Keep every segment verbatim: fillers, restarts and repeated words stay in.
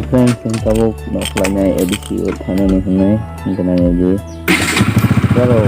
Friends, ang tabuk nok khlainai A D C o thangnani hwnwi hwnkhe nai di. Chalo.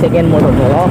Second motor dolo.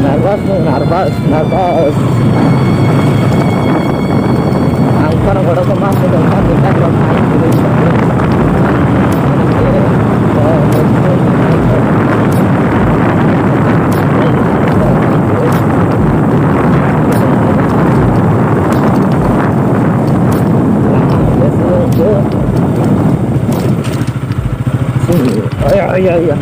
Nervous, nervous, nervous. Ang kono kono ko mas ko kan ko kan ko kan. Ay, ay, ay, ay.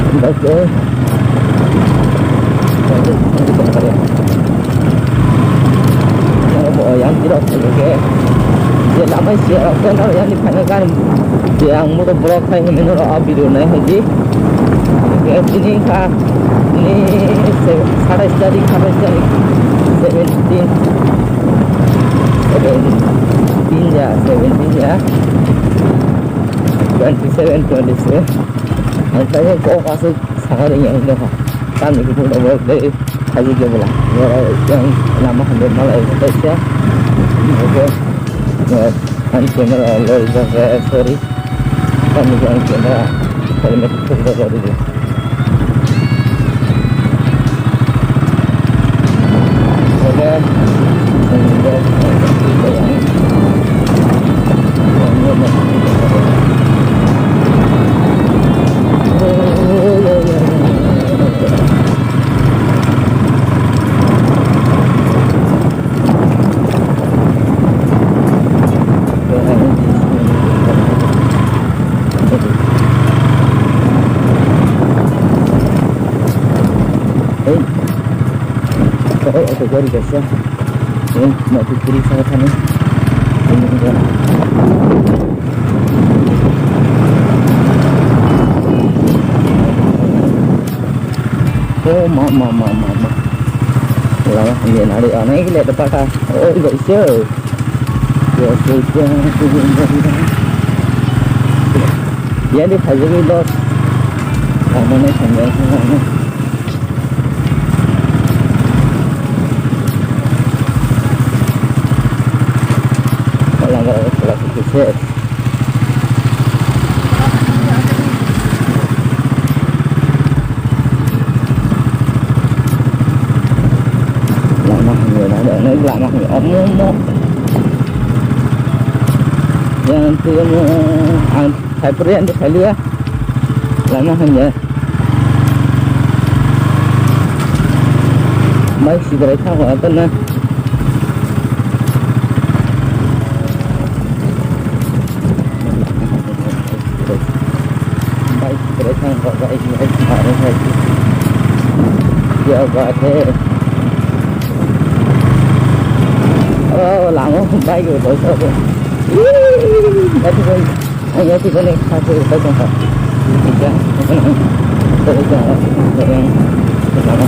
Bike o. Yang tirok ke. Je lamai sia rok ke yang ni phai gan. Je ang mo to vlog khai ni no a video nai hai di. Ke tini kha ni se satais tarik, satais tarik, seventeen. Seventeen ya, seventeen ya. Twenty seven, twenty seven. Ang tanya kok asuk. Saka ring yang dong. Kami kuku dong boleh deh. Kaji dia bola. Ya, yang lama hampir malah itu dah ya. Oke. Ya, kan channel lo itu, eh, sorry. Kami yang channel helmet itu baru dulu. Oke. Hey, auto gari kaisa. Ini mau kiri sama sana. Ini juga. Oh, ma, ma, ma, ma, ma. Lama hamya nari anai gile da pata. Oh, iba iso. Ya, so, so, so. Ya, di phaji ni dos. Lama nai hamya, hamya. Lama, lama, lama. Lama hamya, lama, lama hamya. Omo, omo. Yang tu, omo, ang, hai pura yang tu kali ya. Lama hamya. Mai sidrai tha ho, apa na? Bike break ang kok, bike, bike, bike, bike. Kya baat hai. Oh, lama bike udah sampai. Bike, bike. Ang ya tiba ni kha se udah sampai. Tiga. Tiga. Tiga. Tiga.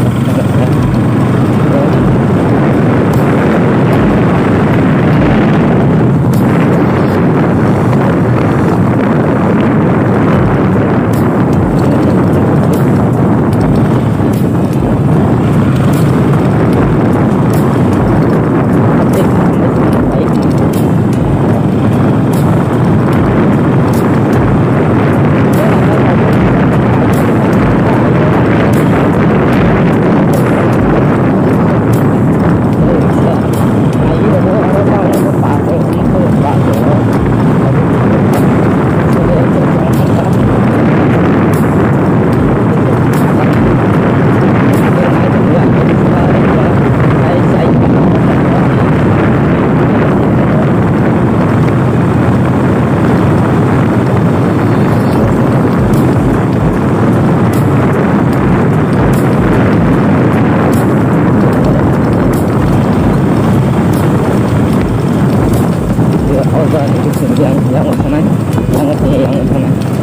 Yang, yang, yang, yang, yang, yang.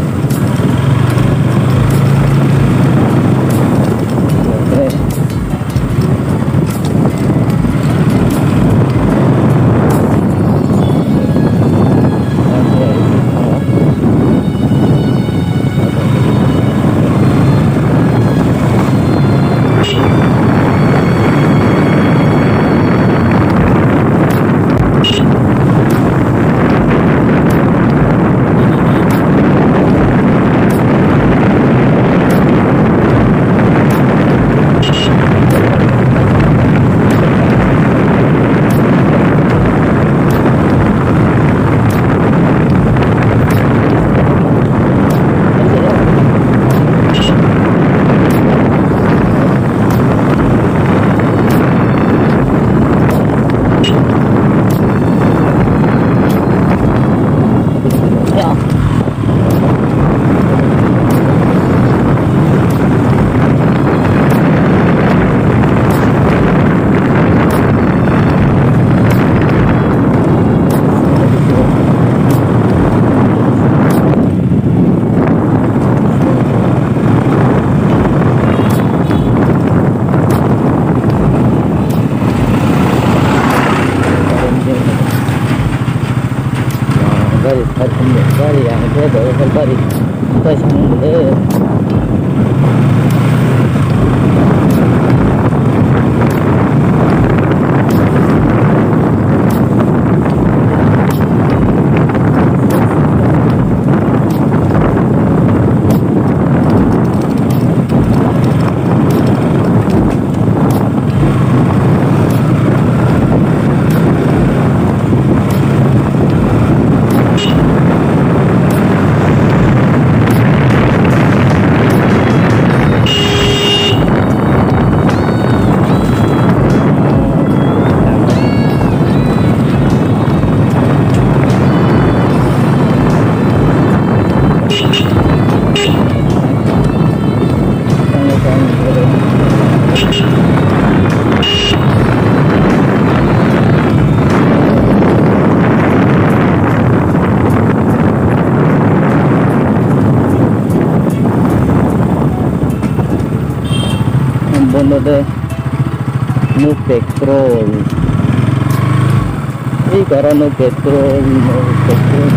Gari, gari, ang khe bo gari. Bono de no petrol. Ei kara no petrol, no petrol.